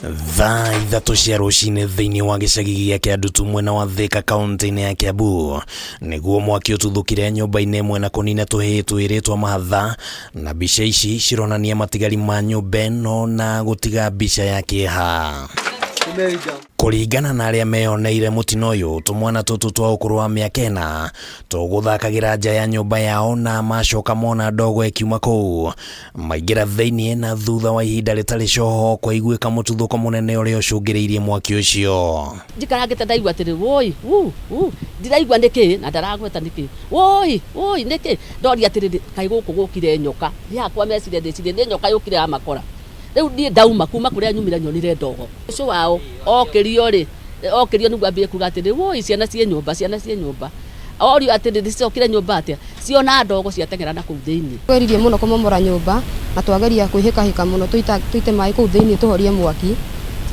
Thaa 3 cia rũcinĩ thĩinĩ wa gĩcagi gĩa Kĩandutu mwena wa Thika kaunti-inĩ ya Kiambu nĩguo mwaki ũtuthũkire nyũmba-inĩ ĩmwe na kũnina tũhĩĩ twĩrĩ twa mahatha, na mbica ici cironania matigari ma nyũmba ĩno na gũtiga mbica ya kĩeha. Kũringana na arĩa meyoneire mũtino ũyũ, tũmwana tũtũ twa ũkũrũ wa mĩaka 4 tũgũthakagĩra nja ya nyũmba yao na macoka mona ndogo ĩkiuma kũu maingĩra thĩinĩ, na thutha wa ihinda rĩtarĩ coho kwaiguĩka mũtuthũko mũnene ũrĩa ũcũngĩrĩirie mwaki ũcio. Njikarangĩte ndaigua atĩrĩ, woi wu wu, ndiraigua nĩkĩ na ndaragweta nĩkĩ, woi woi nĩkĩ, ndoria atĩrĩrĩ, kaĩ gũkũ gũkire nyoka? Niĩ hakwa meciria ndĩcirie nĩ nyoka yũkire ya makora. Rĩu niĩ ndauma kuma kũrĩa nyumire nyonire ndogo. Ũcio wao okĩrio rĩ, okĩrio nĩguo ambie kuga atĩrĩ, woi ciana ciĩ nyũmba, ciana ciĩ nyũmba. Orio atĩrĩ, cicokire nyũmba atĩa? Ciona ndogo ciateng'era na kũu thĩinĩ. Twageririe mũno kũmomora nyũmba na twageria kwĩhĩkahĩka mũno tũite maĩ kũu thĩinĩ tũhorie mwaki.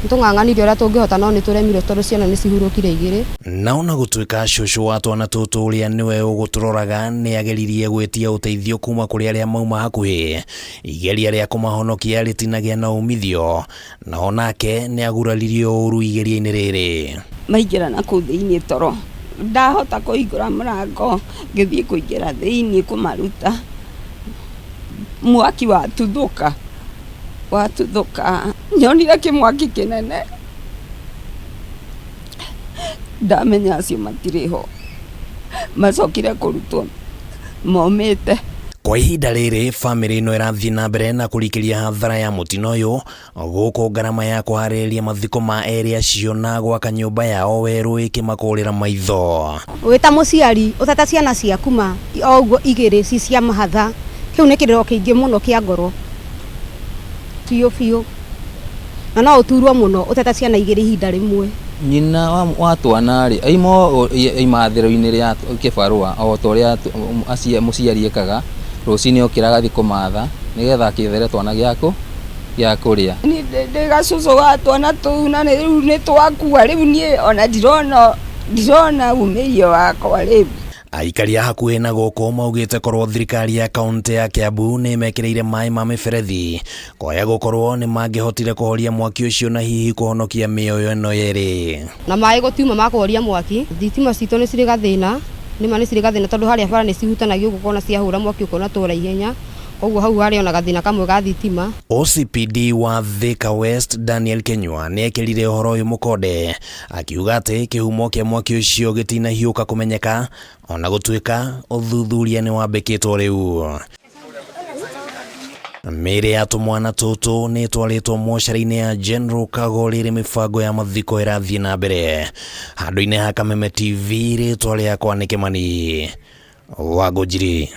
Nĩ tũng'ang'anire ũrĩa tũngĩhota no nĩ tũremirwo tondũ ciana nĩ cihurũkire igĩrĩ. Na ona gũtuĩka cũcũ wa twana tũtũ ũrĩa nĩwe ũgũtũroraga nĩ ageririe gwĩtia ũteithio kuma kũrĩ arĩa mauma hakuhĩ, igeria rĩa kũmahonokia rĩtinagĩa na umithio, na onake nĩ aguraririo ũru igeria-inĩ rĩrĩ. Maingĩra na kũu thĩinĩ toro, ndahota kũhingũra mũrango ngĩthiĩ kũingĩra thĩinĩ kũmaruta, mwaki watuthũka, watuthũka, nyonire kĩmwaki kĩnene, ndamenya acio matirĩ ho, macokire kũrutwo momĩte. Kwa ihinda rĩrĩ bamĩrĩ ĩno ĩrathiĩ na mbere na kũrikĩria hathara ya mũtino ũyũ, gũkũ ngarama ya kũharĩrĩria mathiko ma erĩ acio na gwaka nyũmba yao werũ ĩkĩmakũrĩra maitho. Wĩ ta mũciari ũtete ciana ciaku ma o ũguo igĩrĩ ci cia mahatha, kĩu nĩ kĩrĩro kĩingĩ mũno kĩa ngoro biũ biũ, na no ũturwo mũno ũtete ciana igĩrĩ ihinda rĩmwe. Nyina wa twana rĩ, aima imathĩro-inĩ rĩa kĩbarũa o ta ũrĩa mũciari ekaga, rũcinĩ okĩra agathiĩ kũmatha nĩgetha akĩethere twana gĩa kũrĩa. Niĩ ndĩ gacũcũ ga twana tũu na rĩu nĩ twakua, rĩu niĩ ona ndirona umithio wakwa rĩu. Aikari a hakuhĩ na gũkũ maugĩte korwo thirikari ya kaunti ya Kiambu nĩ ĩmekĩrĩire maĩ ma mĩberethi kwaya gũkorwo nĩ mangĩhotire kũhoria mwaki ũcio na hihi kũhonokia mĩoyo ĩno yerĩ. Na maĩ gũtiuma ma kũhoria mwaki, thitima citũ nĩ cirĩ gathĩna, nĩma nĩ cirĩ gathĩna tondũ harĩa bara nĩ cihutanagia ũguo ũkona ciahũra mwaki ũkona tũra ihenya, koguo hau harĩ ona gathĩna kamwe ga thitima. OCPD wa Thika West Daniel Kenyua nĩ ekĩrire ũhoro ũyũ mũkonde akiuga atĩ kĩhumo kĩa mwaki ũcio gĩtinahiũka kũmenyeka ona gũtuĩka ũthuthuria nĩ wambĩkĩtwo rĩu. Mĩĩrĩ ya tũmwana tũtũ nĩ ĩtwarĩtwo mocarĩ-inĩ ya General Kagori ĩrĩ mĩbango ya mathiko ĩrathiĩ na mbere. Handũ-inĩ ha Kameme TV, rĩtwa rĩakwa nĩ Kĩmani Wangũnjiri.